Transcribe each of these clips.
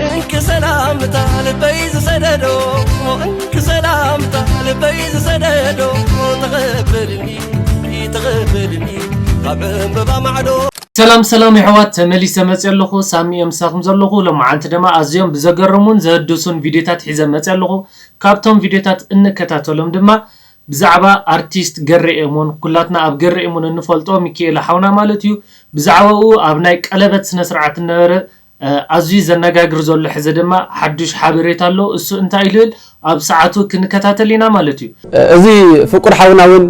እንኪ ሰላምታ ልበይ ዝሰደዶ፣ እንኪ ሰላምታ ልበይ ዝሰደዶ፣ ተቐበልኒ፣ ተቐበልኒ ካብ ዕምበባ ማዕዶ። ሰላም ሰላም የሕዋት፣ ተመሊሰ መፅእ ኣለኹ። ሳሚ እየ ምሳኹም ዘለኹ። ሎማዓንቲ ድማ ኣዝዮም ብዘገርሙን ዘህድሱን ቪድዮታት ሒዘ መፅእ ኣለኹ። ካብቶም ቪድዮታት እንከታተሎም ድማ ብዛዕባ ኣርቲስት ገሬ ኤሞን፣ ኩላትና ኣብ ገሬ ኤሞን እንፈልጦ ሚካኤል ሓውና ማለት እዩ። ብዛዕባኡ ኣብ ናይ ቀለበት ስነ ስርዓት እነበረ፣ እ፣ ኣዝዩ ዘነጋግር ዘሎ ሕዚ ድማ ሓዱሽ ሓበሬታ ኣሎ። እሱ እንታይ ኢሉ ይብል ኣብ ሰዓቱ ክንከታተል ኢና ማለት እዩ። እዚ ፍቁር ሓውና እውን፣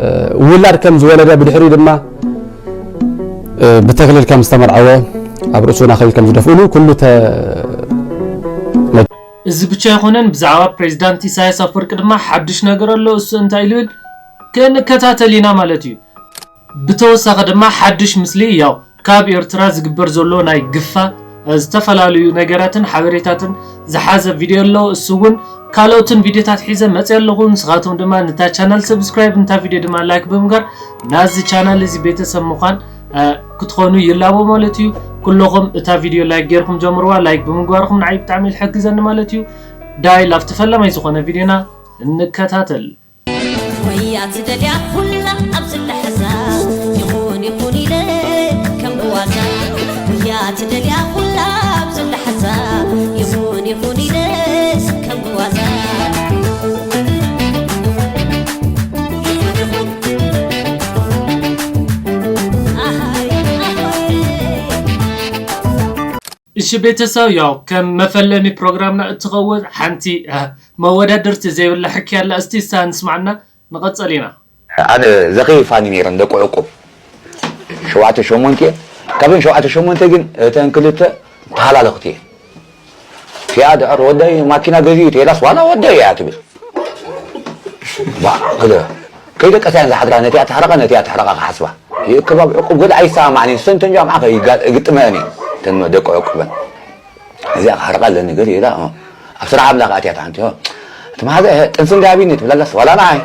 እ፣ ውላድ ከም ዝወለደ ብድሕሪኡ ድማ፣ እ፣ ብተክሊል ከም ዝተመርዓወ ኣብ ርእሱ ናኸል ከም ዝደፍእሉ ኩሉ ተ-፣ እዚ ብቻ ኣይኮነን፣ ብዛዕባ ፕሬዚዳንት ኢሳያስ ኣፈወርቂ ድማ ሓዱሽ ነገር ኣሎ። እሱ እንታይ ኢሉ ይብል ክንከታተል ኢና ማለት እዩ። ብተወሳኺ ድማ ሓዱሽ ምስሊ ያው ካብ ኤርትራ ዝግበር ዘሎ ናይ ግፋ፣ እ፣ ዝተፈላለዩ ነገራትን ሓበሬታትን ዝሓዘ ቪድዮ ኣሎ። እሱ እውን ካልኦትን ቪድዮታት ሒዘ መፅእ ኣለኹ። ንስኻትኩም ድማ ነታ ቻናል ሰብስክራይብ፣ ነታ ቪድዮ ድማ ላይክ ብምግባር ናዚ ቻናል እዚ ቤተሰብ ምዃን፣ እ፣ ክትኾኑ ይላቦ ማለት እዩ። ኩለኹም እታ ቪድዮ ላይክ ጌርኩም ጀምርዋ። ላይክ ብምግባርኩም ንዓይ ብጣዕሚ ይሕግዘኒ ማለት እዩ። ዳይ ላፍቲ ፈለማይ ዝኾነ ቪድዮና እንከታተል። ወያ ትደልያ ኩላ ኣብ ዝለሐዛ ይኹን ይኹን ኢለ ከም ብዋዛ። ወያ ትደልያ ኩላ ኣብ ዝለሐዛ ይኹን ይኹን ኢለ ከም ብዋዛ። ይኹን ይኹን። ኣሃይ ኣሆይ። እሺ ቤተሰብ፣ ያው ከም መፈለሚ ፕሮግራምና እትኸውን ሓንቲ፣ እ፣ መወዳድርቲ ዘይብላ ሕኪ ኣላ። እስቲ እሳ ንስማዕና ንቐጸል ኢና። ኣነ ዘኺፋኒ ነይረን ደቂ ዕቁብ። ሸውዓተ ሸሞንተ እየን። ካብን ሸውዓተ ሸሞንተ ግን እተን ክልተ ተሃላለኽቲ እየን። እቲኣ ድሕር ወደይ ማኪና ገዚኡ ተይላስ ዋላ ወደይ እያ ትብል። ባ፣ ክለ-፣ ከይደቀሳ እየን ዝሓድራ፣ ነቲኣ ትሕረቓ፣ ነቲኣ ትሕረቓ ክሓስባ። ይእክብ ኣብ ዕቁብ ገለ ኣይሰማማዕን እየን። ሰንተን ጃምዓ ከይጋ-፣ ይግጥመን እየን። እተን ደቂ ዕቁበን። እዚኣ ክሕረቓ ኣለኒ ገለ ኢላ፣ እ፣ ኣብ ስራሕ ኣምላኽ ኣትያ ትሓንቲ፣ እ፣ እቲ መሓዛ፣ እ፣ ጥንሲ እንዲያ ሃቢኒ ትብለላስ ዋላ ንዓይ።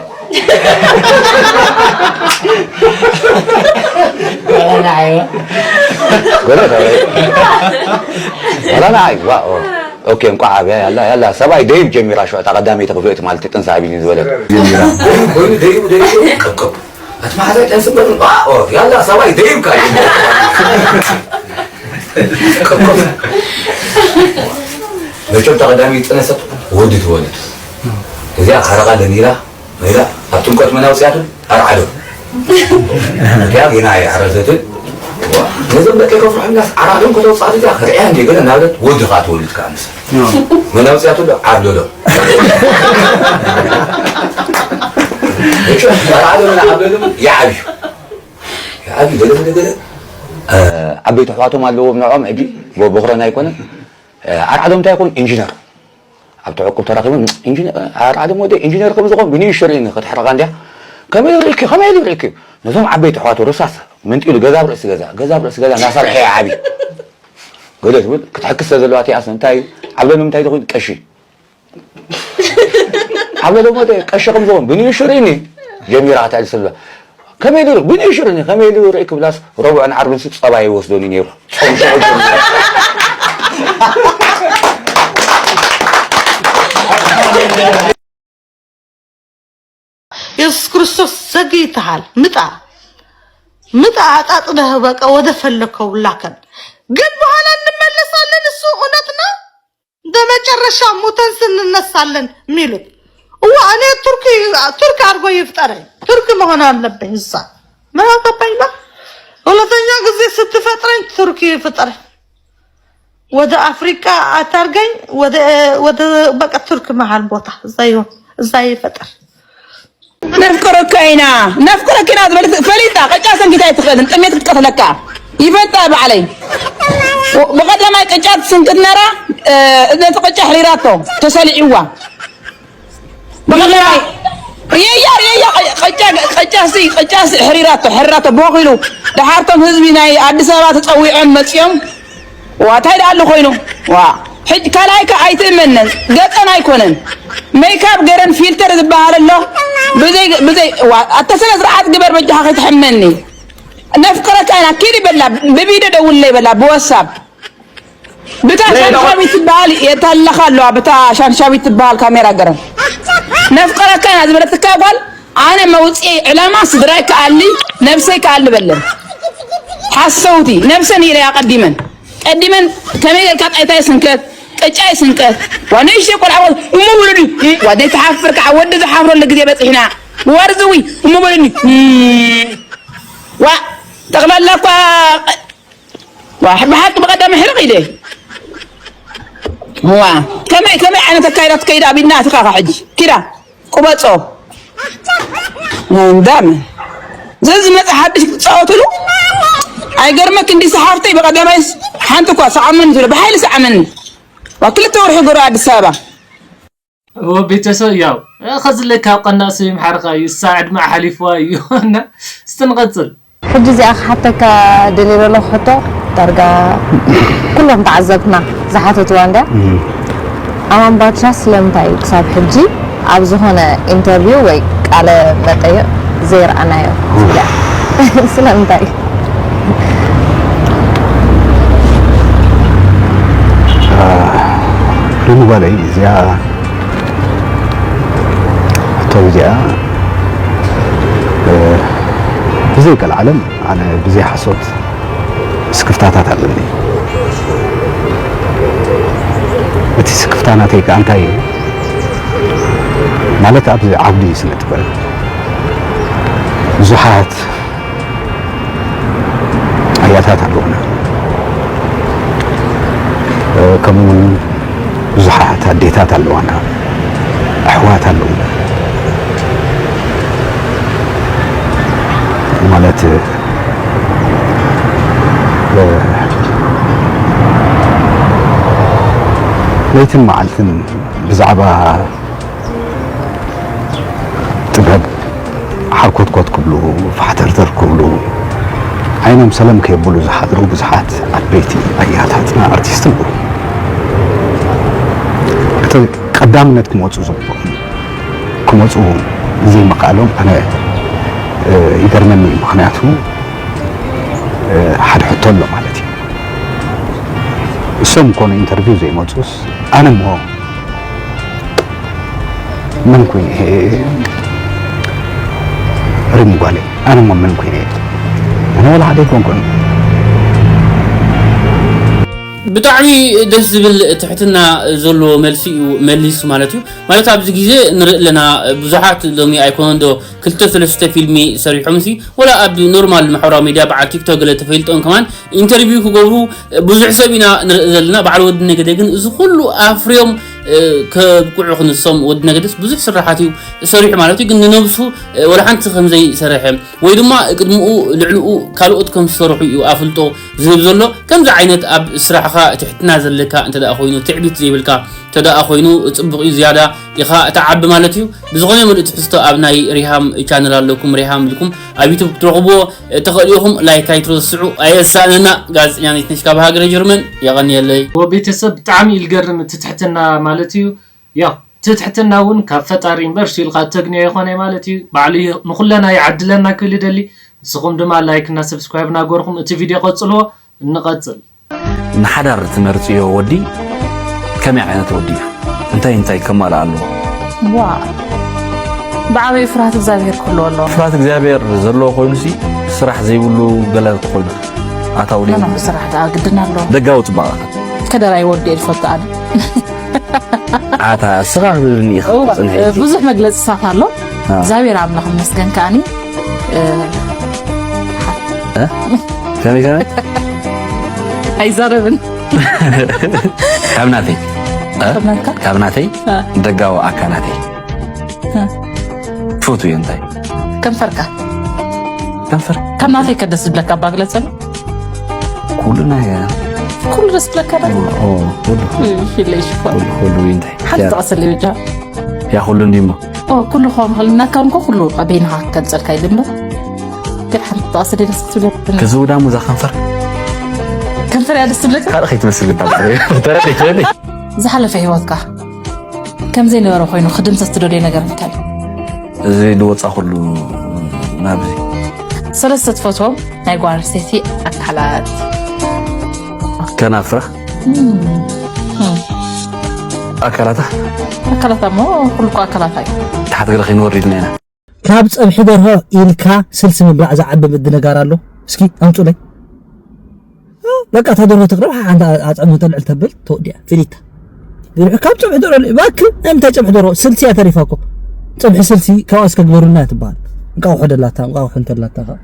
ዋላ ንዓይ። ገለ ተበይ። ዋላ ንዓይ፣ ዋ፣ ኦ። ኦኬ፣ እንቋዕ ኣብያ፣ ያላ፣ ያላ፣ ሰብኣይ ደይብ ጀሚራ፣ ሽዑ እታ ቀዳመይቲ ክፍእቲ ማለት ጥንሲ ሃቢኒ ዝበለት። ጀሚራ። ኮይኑ፣ ኮይኑ ደይቡ፣ ደይቡ፣ ደይቡ፣ ቀብ፣ ቀብ። ኣቲ መሓዛይ ጠንሲ በሉ፣ ዋ፣ ኦ፣ ያላ፣ ሰብኣይ ደይብካ። ቀብ፣ ቀብ። መቸም እታ ቀዳመይቲ ጠነሰት ወዲ ትወልድ። እዚኣ ሓረቓ ለኒራ፣ ኢላ፣ ኣብ ጥምቀት መን ኣውፅያቱ? ኣርዓዶም። እዚኣ ጌና ኣይሓረሰትን። ነዞም ደቂ ከፍርሑናስ ኣርዓዶም ከተውፅኣት እዚኣ ክርእያ እንደ ገለ እናበለት ወዲ ከዓ ትወልድ ከዓ ንሳ። መን ኣውፅያቱ ኣሎ? ዓብለሎም። ኣርዓዶምን ዓብለሎምን ይዓብዩ። ይዓብዩ፣ ገለ፣ ገለ፣ ገለ። እ፣ ዓበይቲ ኣሕዋቶም ኣለዎም ንዕኦም፣ ሕጂ ቦ-፣ ቦኽሮና ኣይኮነን። እ፣ ኣርዓዶም እንታይ ይኹን? ኢንጂነር። ኣብቲ ዕቁብ ተራኺቦም፣ ኢንጂነር፣ ኣርዓዶም ወደ ኢንጂነር ከም ዝኾን ብንእሽተይ ርኢኒ ክትሕረቓ እንድያ። ከመይ ርኢኪ? ከመይ ኢሉ ርኢኪ? ነዞም ዓበይቲ ኣሕዋቱ ርሳስ መንጢሉ ገዛ ኣብ ርእሲ ገዛ፣ ገዛ ኣብ ርእሲ ገዛ እናሰርሐ ይዓብዩ። ገለ ትብል፣ ክትሕክስ ስለዘለዋ እቲኣስ እንታይ እዩ? ዓብለሎም እንታይ ዝኾን? ቀሺ። ዓብለሎም ወደ ቀሺ ከም ዝኾን ብንእሽተይ ርኢኒ ጀሚራ ክትዕልል ስለ ከመይ ኢሉ ርእ-፣ ብንእሽርኒ ከመይ ኢሉ ርእ ክብላስ ረቡዕን ዓርብን ሲ ጸባ ይወስዶኒ ነይሩ። ጾም ሽዑ ጀሚሩ። ኢየሱስ ክርስቶስ ዘግይተሃል፣ ምጣ፣ ምጣ፣ አጣጥለህ በቃ ወደ ፈለከው ላከን። ግን በኋላ እንመለሳለን። እሱ እውነት ነው። በመጨረሻ ሙተን ስንነሳለን የሚሉት። እዋ እኔ ቱርክ፣ ቱርክ አድርጎ ይፍጠረኝ። ቱርክ መሆን አለብኝ እዛ። ምን አገባኝ ባ? ሁለተኛ ጊዜ ስትፈጥረኝ ቱርክ ይፍጠረኝ። ወደ አፍሪካ አታርገኝ፣ ወደ፣ ወደ በቃ ቱርክ መሃል ቦታ እዛ ይሆን፣ እዛ ይፈጠር። ነፍቅረካ ኢና፣ ነፍቅረካ ኢና ዝበለት ፈሊጣ፣ ቅጫ ሰንኪታ ኣይትኽእልን፣ ጥሜት ክትቀትለካ። ይፈልጣ ባዕለይ። ብቐዳማይ ቅጫ ትስንክት ነራ፣ እ፣ ነቲ ቅጫ ኣሕሪራቶ፣ ተሰሊዕዋ። ብቐዳማይ፣ ርየያ፣ ርየያ፣ ቅጫ፣ ቅጫ ሲ፣ ቅጫ ሲ ኣሕሪራቶ፣ ኣሕሪራቶ፣ ቦኺሉ። ደሓርቶም ህዝቢ ናይ ኣዲስ ኣበባ ተጸዊዖም መጺኦም፣ ዋ፣ እንታይ ደኣ ኣሎ ኮይኑ? ዋ፣ ሕጂ ካልኣይ ከ ኣይትእመነን፣ ገጸን ኣይኮነን። ሜካፕ ገረን ፊልተር ዝበሃል ኣሎ። ብዘይ፣ ብዘይ፣ ዋ፣ ኣተ ስነ ስርዓት ግበር በጃኻ ከይትሕመኒ። ነፍቅረካ ኢና፣ ኪዲ በላ፣ ብቪድዮ ደውለይ በላ፣ ብዋትሳፕ። ብታ ሻንሻዊት ትበሃል የታለኻ ኣለዋ። ብታ ሻንሻዊት ትበሃል ካሜራ ገረን ነፍቀረካ ኢና ዝበለትካ ጓል ኣነ መውፅኤ ዕላማ ስድራይ ከኣሊ ነብሰይ ከኣሊ በለን ሓሰውቲ ነብሰን ኢለ ኣቐዲመን ቀዲመን ከመይ ጌርካ ጣይታይ ስንከት ቅጫይ ስንቀት ዋነሽ ቆልዓ እሞ ወለዲ ዋደይ ተሓፍር ከዓ ወዲ ዝሓፍረሉ ግዜ በፂሕና ዋርዝዊ እሞ ወለኒ ዋ ጠቕላላ እኳ ዋ ብሓቂ ብቐዳሚ ሕርቕ ኢለ ዋ ከመይ ከመይ ዓይነት ኣካይዳ ትከይዳ ኣቢልና ትኻኻ ሕጂ ኪዳ ቁበጾ እንዳም ዘዝመጽእ ሓድሽ ክትጻወትሉ ኣይገርመክ እንዲ ሰሓብተይ ብቐዳማይስ ሓንቲ እኳ ሰዓመኒ ትብሎ ብሓይሊ ሰዓመኒ ዋ ክልተ ወርሒ ገሩ ኣዲስ ኣበባ እዎ ቤተሰብ ያው ከዝለካ ቀናእ ሰብ ይምሓርካ እዩ እሳ ዕድመ ሓሊፍዋ እዩ እና እስቲ ንቐጽል ሕጂ እዚኣ ክሓተካ ደልየ ዘለኹ ሕቶ ዳርጋ ኩሎም ተዓዘብትና ዝሓተትዋ እንድያ ኣማን ባድሻ ስለምንታይ እዩ ክሳብ ሕጂ ኣብ ዝኾነ ኢንተርቪው ወይ ቃለ መጠይቕ ዘይረኣናዮ ዝብላ ስለምንታይ ሪሙ ጓለይ እዚኣ ሕቶ እዚኣ ብዘይ ቀልዓለም ኣነ ብዘይ ሓሶት ስክፍታታት ኣለኒ። እቲ ስክፍታ ናተይ ከኣ እንታይ እዩ? ማለት ኣብዚ ዓውዲ ስነ ጥበብ ብዙሓት ኣያታት ኣለዉና። ከምኡ እውን ብዙሓት ኣዴታት ኣለዋና፣ ኣሕዋት ኣለዉና። ማለት ለይትን መዓልትን ብዛዕባ ጥበብ ሓርኮትኮት ክብሉ፣ ፋሕተርተር ክብሉ፣ ዓይኖም ሰለም ከየብሉ ዝሓድሩ ብዙሓት ዓበይቲ ኣያታትና ኣርቲስት ኣለዉ። እቲ ቀዳምነት ክመፁ ዝግብኦም ክመፁ ዘይምኽኣሎም ኣነ ይገርመኒ እዩ። ምኽንያቱ ሓደ ሕቶ ኣሎ ማለት እዩ። እሶም ኮነ ኢንተርቪው ዘይመፁስ ኣነ እሞ መን ኮይነ እየ ሪሙ ጓለይ ኣነ እሞ መን ኮይነ እየ ኣነ ወላ ሓደ ኣይኮንኩን ብጣዕሚ ደስ ዝብል ትሕትና ዘለዎ መልሲ እዩ መሊሱ ማለት እዩ ማለት ኣብዚ ግዜ ንርኢ ኣለና ብዙሓት ሎሚ ኣይኮነን ዶ ክልተ ሰለስተ ፊልሚ ሰሪሖም ሲ ወላ ኣብ ኖርማል ማሕበራዊ ሚድያ በዓል ቲክቶክ ገለ ተፈሊጦም ከማን ኢንተርቪው ክገብሩ ብዙሕ ሰብ ኢና ንርኢ ዘለና በዓል ወዲ ነገደ ግን እዚ ኩሉ ኣፍርዮም ከብቅዑ ክንሶም ወዲ ነገደስ ብዙሕ ስራሓት እዩ ሰሪሑ ማለት እዩ ግን ንነብሱ ወላ ሓንቲ ከምዘይ ሰረሐ ወይ ድማ ቅድምኡ ልዕልኡ ካልኦት ከም ዝሰርሑ እዩ ኣፍልጦ ዝህብ ዘሎ ከምዚ ዓይነት ኣብ ስራሕኻ ትሕትና ዘለካ እንተ ኮይኑ ትዕቢት ዘይብልካ ተደኣ ኮይኑ ጽቡቕ እዩ ዝያዳ ኢኻ ተዓቢ ማለት እዩ ብዝኾነ ምሉእ ትሕዝቶ ኣብ ናይ ሪሃም ቻነል ኣለኩም ሪሃም ኢልኩም ኣብ ዩቱብ ክትረኽብዎ ተኽእሉ ኢኹም ላይክ ኣይትረስዑ ኣየሳእነና ጋዜጠኛ ነትነሽ ካብ ሃገረ ጀርመን የቐንየለይ ቤተሰብ ብጣዕሚ ኢልገርም እቲ ትሕትና ማለት እዩ ያው ትትሕትና እውን ካብ ፈጣሪ እምበር ሹ ኢልካ እተግንዮ ኣይኾነ ማለት እዩ። ባዕሉ እዩ ንኹለና ይዓድለና ክብል ይደሊ። ንስኹም ድማ ላይክ እና ሰብስክራይብ እናገርኹም እቲ ቪድዮ ቀጽልዎ። እንቐጽል። ንሓዳር ትመርጽዮ ወዲ ከመይ ዓይነት ወዲ እዩ? እንታይ እንታይ ከማልእ ኣለዎ? ዋእ ብዓበዩ ፍርሃት እግዚኣብሄር ክህልዎ ኣለዎ። ፍርሃት እግዚኣብሔር ዘለዎ ኮይኑሲ ስራሕ ዘይብሉ ገለ ክኾይኑ ኣታዊ ደይ መናኹ ስራሕ ደኣ ግድን ኣለዎ። ደጋዊ ጽባቐ ከደራይ ወዲ እየ ዝፈቱ ኣነ። ኣታ እስኻ ክብልኒ ኢኻ እዋ፣ ጽንሐ ኢልኪ። ብዙሕ መግለጺ ሳት ኣሎ። አ። እግዚኣብሔር ኣምላኽ ይመስገን ከኣኒ እ፣ እ? ከመይ ከመይ? ኣይዛረብን። ካብ ናተይ እ? ካብ ናትካ? ካብ ናተይ አ። ደጋዊ ኣካላተይ እ። ትፈትውዮ እንታይ? ከንፈርካ ከንፈር ካብ ናተይ ከደስ ዝብለካ እባ ግለፀሉ። ኩሉ ናይ ኩሉ ደስ ዝብለካ ዶ? ኦ፣ ኩሉ እሺ፣ ኢለ ይሽፋን። ኩሉ ኩሉ እንታይ? ሓንቲ ያ- ጠቐሰለይ በጃ። ያ ኩሉ እንዲሞ ኦ፣ ኩሉ ክኸውን ከሎ ናትካ እንኮ ኩሉ በይንኻ ክገልፀልካ ኢሉ እምበር ግን ሓንቲ ጠቐሰለይ ደስ ትብለኒ። ከዝውዳ ሙዛ ከንፈር ከንፈር እያ ደስ ትብለካ? ካልእ ከይትመስል ግዳ ተረዲ ተረዲ ዝሓለፈ ህይወትካ ከም ዘይነበረ ኮይኑ ክድምሰስ ትደልዮ ነገር እንታይ እዩ? እዚ ዝወፃ ኩሉ ናብዚ ሰለስተ ትፈትዎም ናይ ጓል ኣንስተይቲ ኣካላት ከናፍራ ኣካላታ ኣካላታ እሞ ኩሉ እኮ ኣካላታ እዩ። ታሕቲ ገለ ከይንወርድ ኢልና ኢና። ካብ ፀብሒ ደርሆ ኢልካ ስልሲ ምብላዕ ዝዓቢ ምድንጋር ኣሎ። እስኪ ኣምፁለይ። በቃ እታ ደርሆ ተቅርብ ሓንቲ ኣፅዕሚ ተልዕል ተብል ተወዲያ ፊኒታ። ካብ ፀብሒ ደርሆ እባክህ እንታይ ፀብሒ ደርሆ ስልሲ እያ ተሪፋ እኮ። ፀብሒ ስልሲ ካብኣ እስከ ግበሩልና እያ ትበሃል። እንቃቑሖ ደላታ እንቃቑሖ እንተላታ ከዓ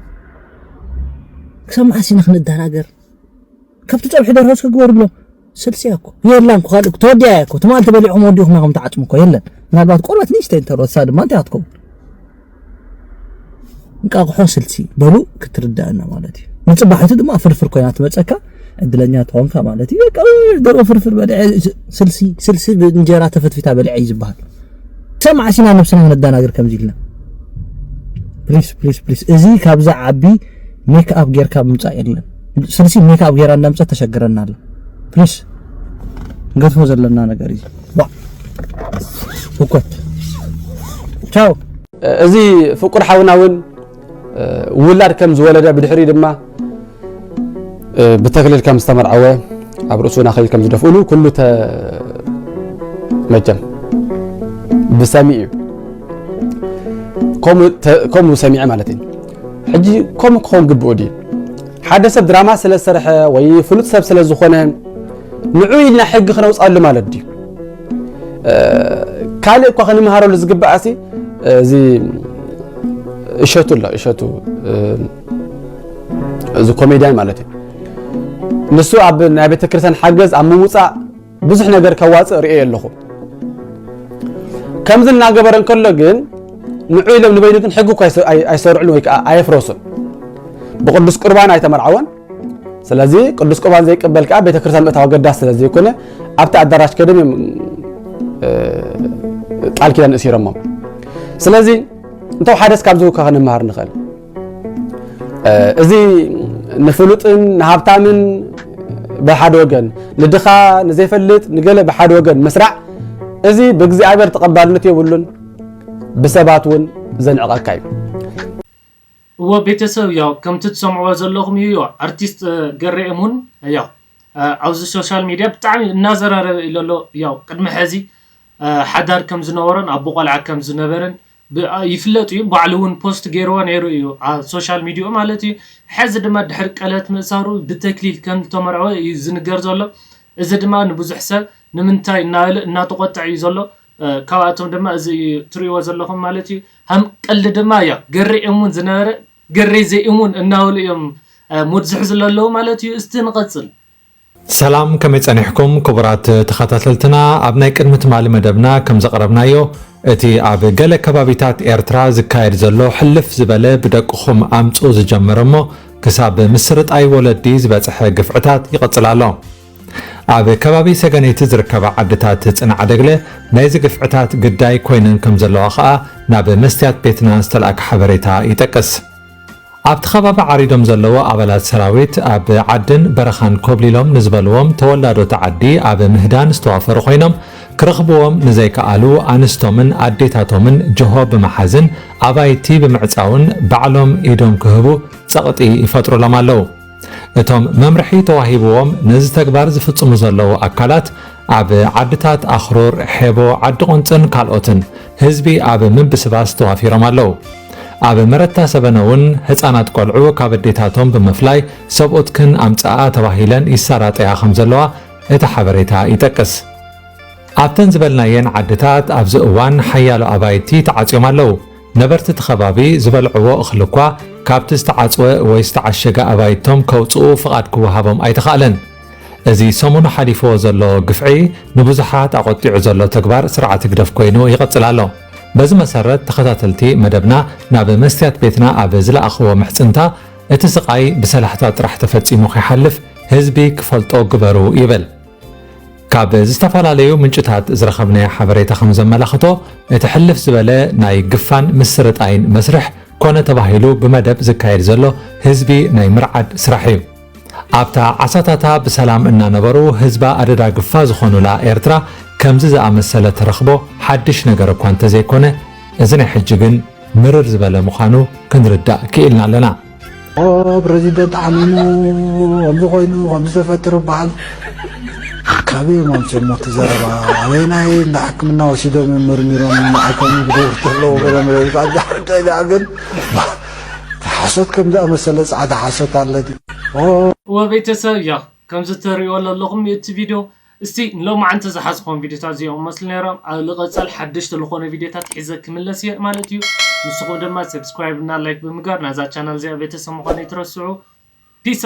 ክሳብ መዓስ ኢና ክንደናገር? ካብቲ ፀብሒ ደርሆ እስከ ግበሩሎም። ስልሲ እያ እኮ የላን እኮ ካልእ ተወዲኣ እያ እኮ ትማሊ ተበሊዕኩም ወዲኹም ኢኹም ትዓፅሙ እኮ የለን። ምናልባት ቆርበት ንእሽተይ እንተረሳ ድማ እንታይ ክትከውን? እንቃቑሖ ስልሲ በሉ ክትርዳእና ማለት እዩ። ንፅባሒቱ ድማ ፍርፍር ኮይና ትመፀካ ዕድለኛ ትኾንካ ማለት እዩ። በቃ ደርሆ ፍርፍር በልዐ ስልሲ ስልሲ ብእንጀራ ተፈትፊታ በልዐ እዩ ዝበሃል። ክሳብ መዓስ ኢና ነብስና ክነደናግር ከምዚ ኢልና? ፕሊስ ፕሊስ ፕሊስ እዚ ካብዛ ዓቢ ሜክ ኣፕ ጌርካ ምምፃእ የለን። ስልሲ ሜክ ኣፕ ጌራ እንዳምፀት ተሸግረና ኣላ። ፕሊስ ንገድፎ ዘለና ነገር እዩ። ዋ ህኮት ቻው። እዚ ፍቁር ሓውና እውን ውላድ ከም ዝወለደ ብድሕሪ ድማ ብተክሊል ከም ዝተመርዓወ ኣብ ርእሱ ናክሊል ከም ዝደፍእሉ ኩሉ ተ መቸም ብሰሚዕ እዩ። ከምኡ ተ- ከምኡ ሰሚዐ ማለት እዩ። ሕጂ ከምኡ ክኸውን ግብኡ ድዩ? ሓደ ሰብ ድራማ ስለ ዝሰርሐ ወይ ፍሉጥ ሰብ ስለ ዝኾነ ንዑ ኢልና ሕጊ ክነውፅኣሉ ማለት ድዩ? ካልእ እኳ ክንምሃረሉ ዝግባእ ሲ እዚ እሸቱ ኣሎ እሸቱ እዚ ኮሜድያን ማለት እዩ። ንሱ ኣብ ናይ ቤተክርስትያን ሓገዝ ኣብ ምውፃእ ብዙሕ ነገር ከዋፅእ ርእየ ኣለኹ። ከምዚ እናገበረ እንከሎ ግን ንዑ ኢሎም ንበይኑ ግን ሕጊ እኳ ኣይሰርዕሉን ወይ ከዓ ኣየፍረሱን። ብቅዱስ ቁርባን ኣይተመርዓወን። ስለዚ ቅዱስ ቁርባን ዘይቅበል ከዓ ቤተክርስትያን ምእታው ኣገዳሲ ስለ ዘይኮነ ኣብቲ ኣዳራሽ ከይዶም እዮም ቃል ኪዳን እሲሮሞም። ስለዚ እንተው ሓደስ ካብዚ እኳ ክንመሃር ንኽእል። እዚ ንፍሉጥን ንሃብታምን ብሓደ ወገን፣ ንድኻ ንዘይፈልጥ ንገለ ብሓደ ወገን ምስራዕ እዚ ብእግዚኣብሔር ተቐባልነት የብሉን፣ ብሰባት እውን ዘንዕቐካ እዩ። እዎ ቤተሰብ ያው ከምቲ ትሰምዕዎ ዘለኹም እዩ ያው ኣርቲስት ገሬ እሙን ያው ኣብዚ ሶሻል ሚድያ ብጣዕሚ እናዘራረበ እዩ ዘሎ። ያው ቅድሚ ሕዚ ሓዳር ከም ዝነበሮን ኣቦ ቆልዓ ከም ዝነበረን ይፍለጥ እዩ። ባዕሉ እውን ፖስት ገይርዎ ነይሩ እዩ ኣብ ሶሻል ሚዲኡ ማለት እዩ። ሕዚ ድማ ድሕሪ ቀለበት ምእሳሩ ብተክሊል ከም ዝተመርዐወ እዩ ዝንገር ዘሎ። እዚ ድማ ንብዙሕ ሰብ ንምንታይ እናበለ እናተቆጥዐ እዩ ዘሎ። ካብኣቶም ድማ እዚ እዩ ትሪእዎ ዘለኹም ማለት እዩ። ሃም ቀልዲ ድማ እያ ገሬ እሙን ዝነበረ ገሬ ዘይእሙን እናበሉ እዮም ሙድ ዝሕዝሉ ኣለዉ ማለት እዩ። እስቲ ንቐጽል። ሰላም ከመይ ጸኒሕኩም ክቡራት ተኸታተልትና። ኣብ ናይ ቅድሚ ትማሊ መደብና ከም ዘቕረብናዮ እቲ ኣብ ገለ ከባቢታት ኤርትራ ዝካየድ ዘሎ ሕልፍ ዝበለ ብደቅኹም ኣምጽኡ ዝጀመረ እሞ ክሳብ ምስርጣይ ወለዲ ዝበጽሐ ግፍዕታት ይቕጽል ኣሎ። ኣብ ከባቢ ሰገነይቲ ዝርከባ ዓድታት ጽንዓደግለ ናይዚ ግፍዕታት ግዳይ ኮይነን ከም ዘለዋ ከኣ ናብ መስትያት ቤትና ዝተላእከ ሓበሬታ ይጠቅስ። ኣብቲ ከባቢ ዓሪዶም ዘለዉ ኣባላት ሰራዊት ኣብ ዓድን በረኻን ኮብሊሎም ንዝበልዎም ተወላዶቲ ዓዲ ኣብ ምህዳን ዝተዋፈሩ ኮይኖም ክረኽብዎም ንዘይከኣሉ ኣንስቶምን ኣዴታቶምን ጅሆ ብምሓዝን ኣባይቲ ብምዕጻውን ባዕሎም ኢዶም ክህቡ ጸቕጢ ይፈጥሩሎም ኣለዉ። እቶም መምርሒ ተዋሂብዎም ነዚ ተግባር ዝፍጽሙ ዘለዉ ኣካላት ኣብ ዓድታት ኣኽሩር፣ ሔቦ፣ ዓዲ ቆንጽን ካልኦትን ህዝቢ ኣብ ምብስባስ ተዋፊሮም ኣለዉ። ኣብ መረታ ሰበነ እውን ህጻናት ቆልዑ ካብ ኣዴታቶም ብምፍላይ ሰብኡትክን ኣምጽኣ ተባሂለን ይሰራጠያ ከም ዘለዋ እቲ ሓበሬታ ይጠቅስ። ኣብተን ዝበልናየን ዓድታት ኣብዚ እዋን ሓያሎ ኣባይቲ ተዓጽዮም ኣለዉ። ነበርቲ እቲ ከባቢ ዝበልዕዎ እኽሊ እኳ ካብቲ ዝተዓጽወ ወይ ዝተዓሸገ ኣባይቶም ከውጽኡ ፍቓድ ክወሃቦም ኣይተኻእለን። እዚ ሰሙኑ ሓሊፍዎ ዘሎ ግፍዒ ንብዙሓት ኣቖጢዑ ዘሎ ተግባር ስርዓት ህግደፍ ኮይኑ ይቕጽል ኣሎ። በዚ መሰረት ተኸታተልቲ መደብና ናብ መስትያት ቤትና ኣብ ዝለኣኽዎ ምሕጽንታ እቲ ስቓይ ብሰላሕታ ጥራሕ ተፈጺሙ ከይሓልፍ ህዝቢ ክፈልጦ ግበሩ ይብል። ካብ ዝተፈላለዩ ምንጭታት ዝረኸብናዮ ሓበሬታ ከም ዘመላኽቶ እቲ ሕልፍ ዝበለ ናይ ግፋን ምስርጣይን መስርሕ ኮነ ተባሂሉ ብመደብ ዝካየድ ዘሎ ህዝቢ ናይ ምርዓድ ስራሕ እዩ። ኣብታ ዓሳታታ ብሰላም እናነበሩ ህዝባ ኣደዳ ግፋ ዝኾኑላ ኤርትራ ከምዚ ዝኣመሰለ ተረኽቦ ሓድሽ ነገር እኳ እንተዘይኮነ እዚ ናይ ሕጂ ግን ምርር ዝበለ ምዃኑ ክንርዳእ ክኢልና ኣለና። ፕረዚደንት ዓሚሙ ከምዚ ኮይኑ ከምዚ ተፈጥሩ በዓል ኣበይ ማምፅኦም እቲ ዘረባ ኣበይናይ እንዳ ሕክምና ወሲዶም መርሚሮም ኣይኮኑ ክገብሩ ተለዎ ገለ መለ ዳሕርዳይ ደኣ ግን ሓሶት ከም ዝኣመሰለ ፃዕዳ ሓሶት ኣለት። ወቤተሰብ ያ ከምዚ ትሪእዎ ዘለኹም እቲ ቪድዮ እስቲ ንሎማዓንቲ ዝሓዝኾም ቪድዮታት እዚኦም መስሉ ነይሮም። ኣብ ልቐፀል ሓደሽቲ ዝኾነ ቪድዮታት ሒዘ ክምለስ እየ ማለት እዩ። ንስኹም ድማ ሰብስክራይብ እና ላይክ ብምግባር ናዛ ቻናል እዚኣ ቤተሰብ ምዃን ይትረስዑ። ፒስ።